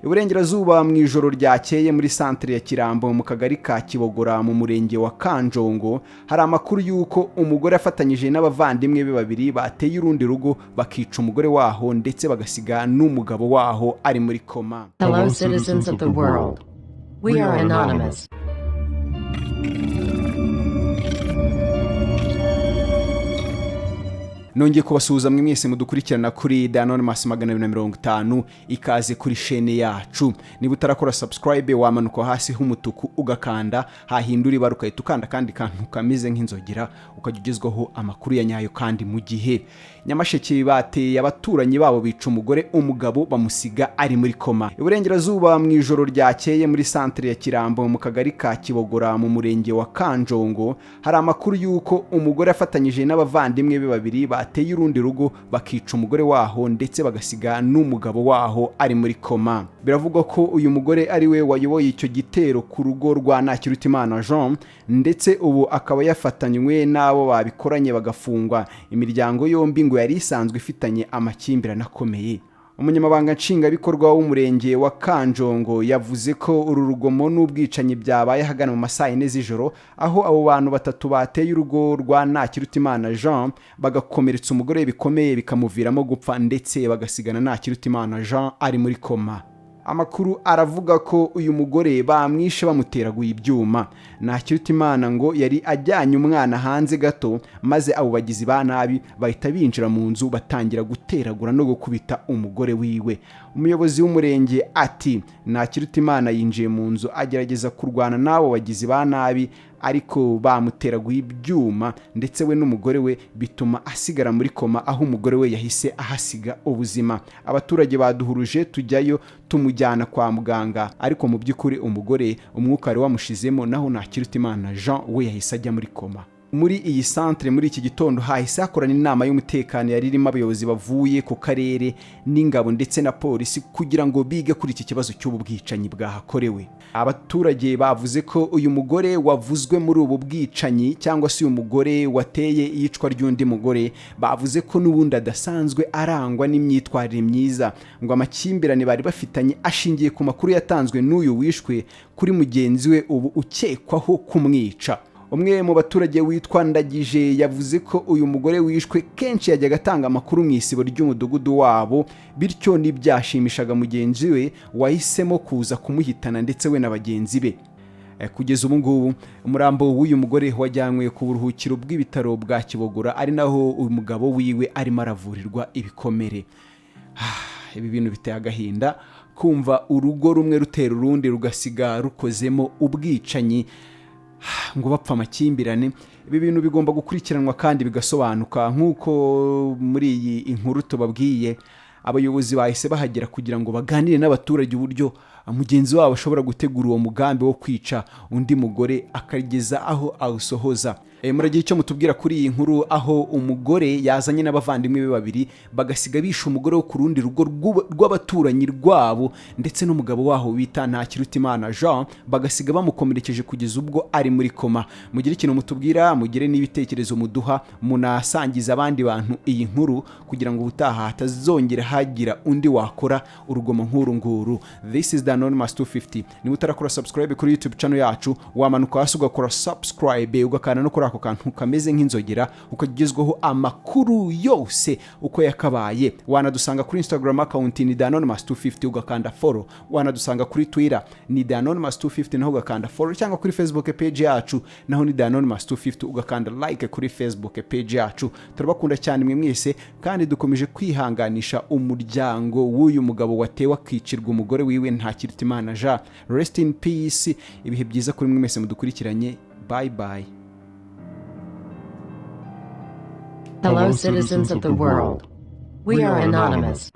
Iburengerazuba, mu ijoro ryakeye, muri santere ya Kirambo mu kagari ka Kibogora mu murenge wa Kanjongo, hari amakuru y'uko umugore afatanyije n'abavandimwe be babiri bateye urundi rugo, bakica umugore waho, ndetse bagasiga n'umugabo waho ari muri koma. Hello, citizens of the world. We are Anonymous. Nongeye kubasuhuza mwe mwese mudukurikirana kuri The Anonymous 250. Ikaze kuri shene yacu. Niba utarakora subscribe, wamanuka hasi h'umutuku ugakanda, hahindura ibara ugahita ukanda akandi kantu kameze nk'inzogera, ukajya ugezwaho amakuru ya nyayo kandi mu gihe. Nyamasheke bateye abaturanyi babo, bica umugore, umugabo bamusiga ari muri koma. Iburengerazuba, mu ijoro ryakeye, muri santere ya Kirambo mu kagari ka Kibogora mu murenge wa Kanjongo, hari amakuru y'uko umugore afatanyije n'abavandimwe be babiri bateye urundi rugo, bakica umugore waho, ndetse bagasiga n'umugabo waho ari muri koma. Biravugwa ko uyu mugore ari we wayoboye icyo gitero ku rugo rwa Ntakirutimana Jean, ndetse ubu akaba yafatanywe n'abo babikoranye bagafungwa. Imiryango yombi ngo yari isanzwe ifitanye amakimbirane akomeye. Umunyamabanga Nshingwabikorwa w'umurenge wa Kanjongo yavuze ko uru rugomo n'ubwicanyi byabaye ahagana mu ma 4:00 z'ijoro, aho abo bantu batatu bateye urugo rwa Ntakirutimana Jean, bagakomeretsa umugore bikomeye bikamuviramo gupfa, ndetse bagasigana Ntakirutimana Jean ari muri koma. Amakuru aravuga ko uyu mugore bamwishe bamuteraguye ibyuma. Ntakirutimana ngo yari ajyanye umwana hanze gato, maze abo bagizi ba nabi bahita binjira mu nzu, batangira guteragura no gukubita umugore wiwe. Umuyobozi w'umurenge ati: "Ntakirutimana yinjiye mu nzu, agerageza kurwana n'abo bagizi ba nabi, ariko bamuteraguye ibyuma, ndetse we n'umugore we, bituma asigara muri koma, aho umugore we yahise ahasiga ubuzima. Abaturage baduhuruje tujyayo, tumujyana kwa muganga, ariko mu by'ukuri umugore umwuka wari wamushizemo, naho Ntakirutimana Jean we yahise ajya muri koma." Muri iyi santere, muri iki gitondo hahise hakorana inama y'umutekano yari irimo abayobozi bavuye ku karere n'ingabo ndetse na polisi, kugira ngo bige kuri iki kibazo cy'ubu bwicanyi bwahakorewe. Abaturage bavuze ko uyu mugore wavuzwe muri ubu bwicanyi, cyangwa se uyu mugore wateye iyicwa ry'undi mugore, bavuze ko n'ubundi adasanzwe arangwa n'imyitwarire myiza. Ngo amakimbirane bari bafitanye ashingiye ku makuru yatanzwe n'uyu wishwe kuri mugenzi we ubu ukekwaho kumwica. Umwe mu baturage witwa Ndagije yavuze ko uyu mugore wishwe kenshi yajyaga atanga amakuru mu isibo ry'umudugudu wabo, bityo ntibyashimishaga mugenzi we wahisemo kuza kumuhitana, ndetse we na bagenzi be. Kugeza ubu ngubu umurambo w'uyu mugore wajyanywe ku buruhukiro bw'ibitaro bwa Kibogora, ari naho umugabo wiwe arimo aravurirwa ibikomere. Ibi bintu biteye agahinda, kumva urugo rumwe rutera urundi rugasiga rukozemo ubwicanyi ngo bapfa amakimbirane. Ibi bintu bigomba gukurikiranwa kandi bigasobanuka. Nk'uko muri iyi inkuru tubabwiye, abayobozi bahise bahagera kugira ngo baganire n'abaturage uburyo mugenzi wabo ashobora gutegura uwo mugambi wo kwica undi mugore akageza aho awusohoza. Muragira icyo mutubwira kuri iyi nkuru, aho umugore yazanye n'abavandimwe be babiri, bagasiga bishe umugore wo ku rundi rugo rw'abaturanyi rwabo, ndetse n'umugabo waho bita Ntakirutimana Jean, bagasiga bamukomerekeje kugeza ubwo ari muri koma. Mugire ikintu mutubwira, mugire n'ibitekerezo muduha, munasangiza abandi bantu iyi nkuru kugira ngo ubutaha hatazongera hagira undi wakora urugomo nk'uru nguru. This is The Anonymous 250. Niba utarakora subscribe kuri YouTube channel yacu, wamanuka hasi ugakora subscribe, ugakanda no kuri ako kantu kameze nk'inzogera, ukagezwaho amakuru yose uko yakabaye. Wanadusanga kuri Instagram account ni The Anonymous 250, ugakanda follow. Wanadusanga kuri Twitter ni The Anonymous 250, naho ugakanda follow, cyangwa kuri Facebook page yacu naho ni The Anonymous 250, ugakanda like kuri Facebook page yacu. Turabakunda cyane mwe mwese, kandi dukomeje kwihanganisha umuryango w'uyu mugabo watewe akicirwa umugore wiwe Ntakirutimana Jean. Rest in peace. Ibihe byiza kuri mwe mwese mudukurikiranye. Bye bye. Hello, citizens of the world. We are Anonymous.